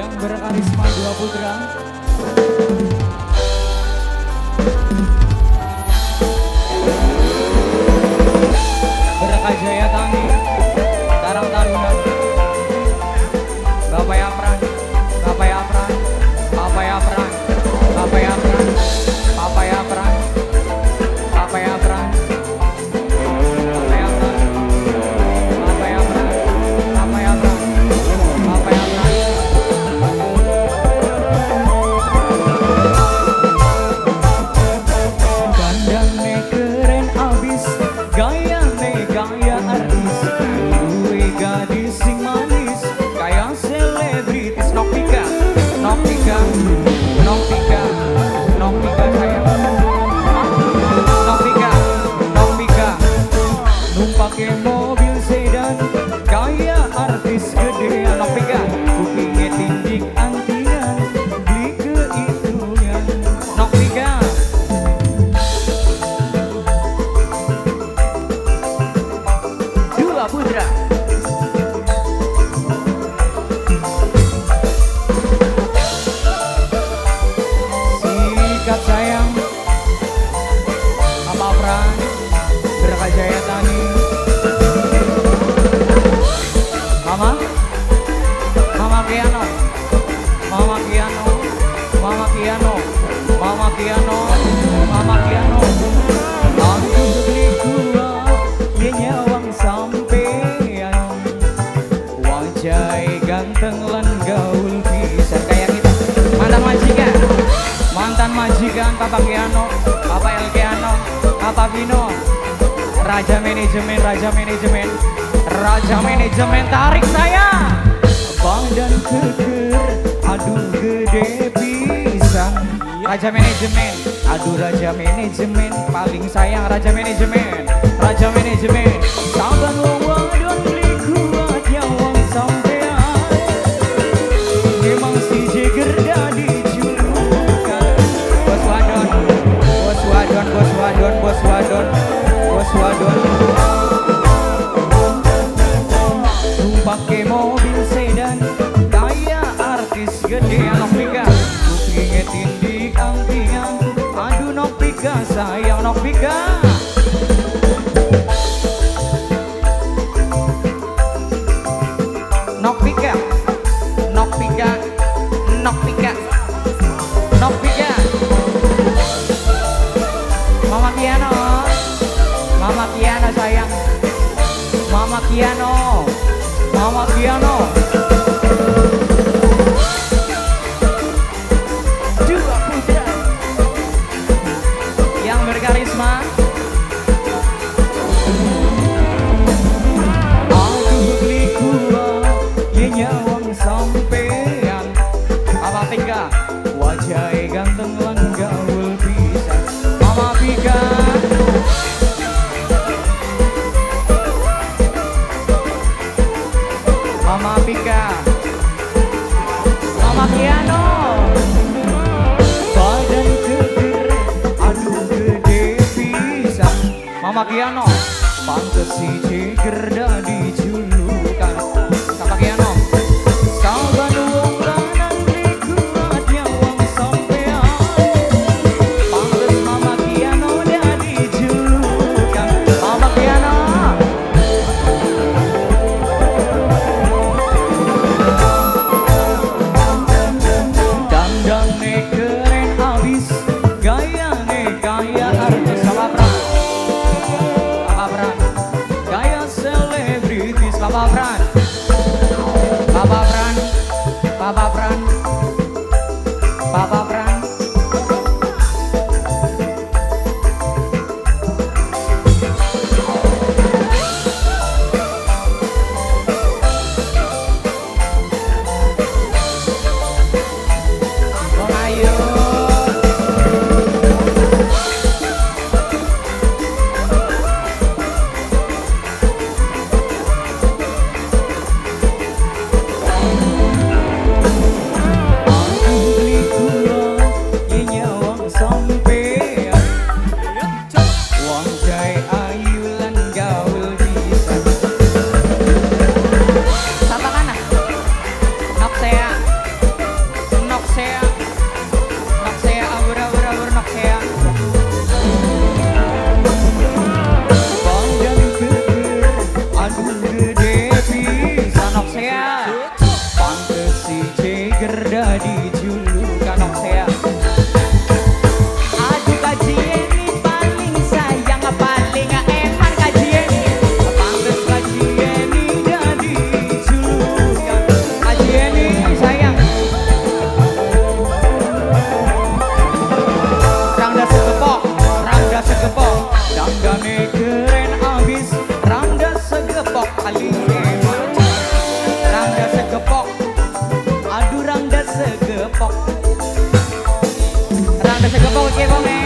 Yang berkarisma dua putra. Berkah Jaya Tani, Karang Taruna, Bapak Yapran, Bapak Yapran, Bapak Yapran, Bapak Yapran, Bapak Yapran, Bapak Yapran, Bapak Yapran, Bapak Yapran, Bapak Yapran, Bapak Yapran. Dandane keren abis, gayane gaya artis, duwe gadis sing manis, kaya selebritis. Nopika, Nopika, Nopika, Nopika sayang. Nopika, Nopika, numpake mobil sedan, kaya artis gede. Nopika, kupinge tindik antingan, beli kehitungan. Nopika. Dua putra. Sikat sayang, Papa Pran, Berkah Jaya Tani. Mama, Mama Kiano, Mama Kiano, Mama Kiano, Mama Kiano, Mama Kiano. Aduh beli kuat, ye nyawang sampean. Wajah ganteng lan gaul pisan kayak kita. Mantan majikan, mantan majikan Papa Kiano, Papa El Kiano, Papa Vino. Raja manajemen, raja manajemen, raja manajemen tarik saya. Badan keker, aduh gede pisan. Raja manajemen, aduh raja manajemen, paling sayang raja manajemen, raja manajemen. Saban wong wadon beli kuat nyawang sampean. Memang si jeger dijulukan. Bos wadon, bos wadon, bos wadon, bos wadon, bos wadon. Numpake mobil sedan, kaya artis gede. Nopika, kupinge tindik antingan, aduh Nopika sayang Nopika. Nopika, Nopika, Nopika, Nopika. Mama Kiano, Mama Kiano sayang, Mama Kiano, Mama Kiano. Dua putra yang berkarisma. Aduh beli kuat, ye nyawang sampean. Papa Pika, wajah ganteng lan gaul pisan. Mama Pika. Mama Pika, Mama Kiano. Badan keker, aduh gede pisan. Mama Kiano, pantes si jeger dijulukan. Papa Kiano. Saban wong lanang beli kuat nyawang sampean. Pantes Mama Kiano dijulukan. Mama Kiano. Dandane keren abis, gayane gaya artis. Papa Pran, Papa Pran, gaya selebritis. segepok. Aduh rangda segepok. Rangda segepok iki wong e.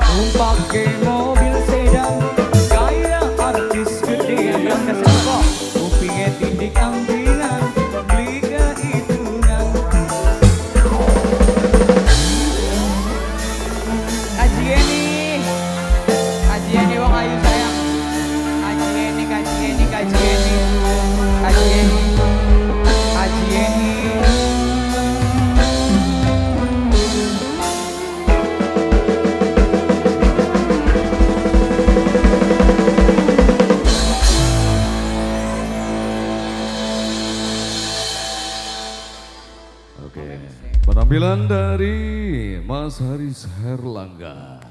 Numpake mobil sedan kayak artis gede. Rangda segepok. Kupinge tindik anggingan, beli kehitungan. Kajieni, kajieni wong ayu sayang. Kajieni, kajieni, kajieni, kajieni, kajieni. Oke, penampilan dari Mas Haris Herlangga.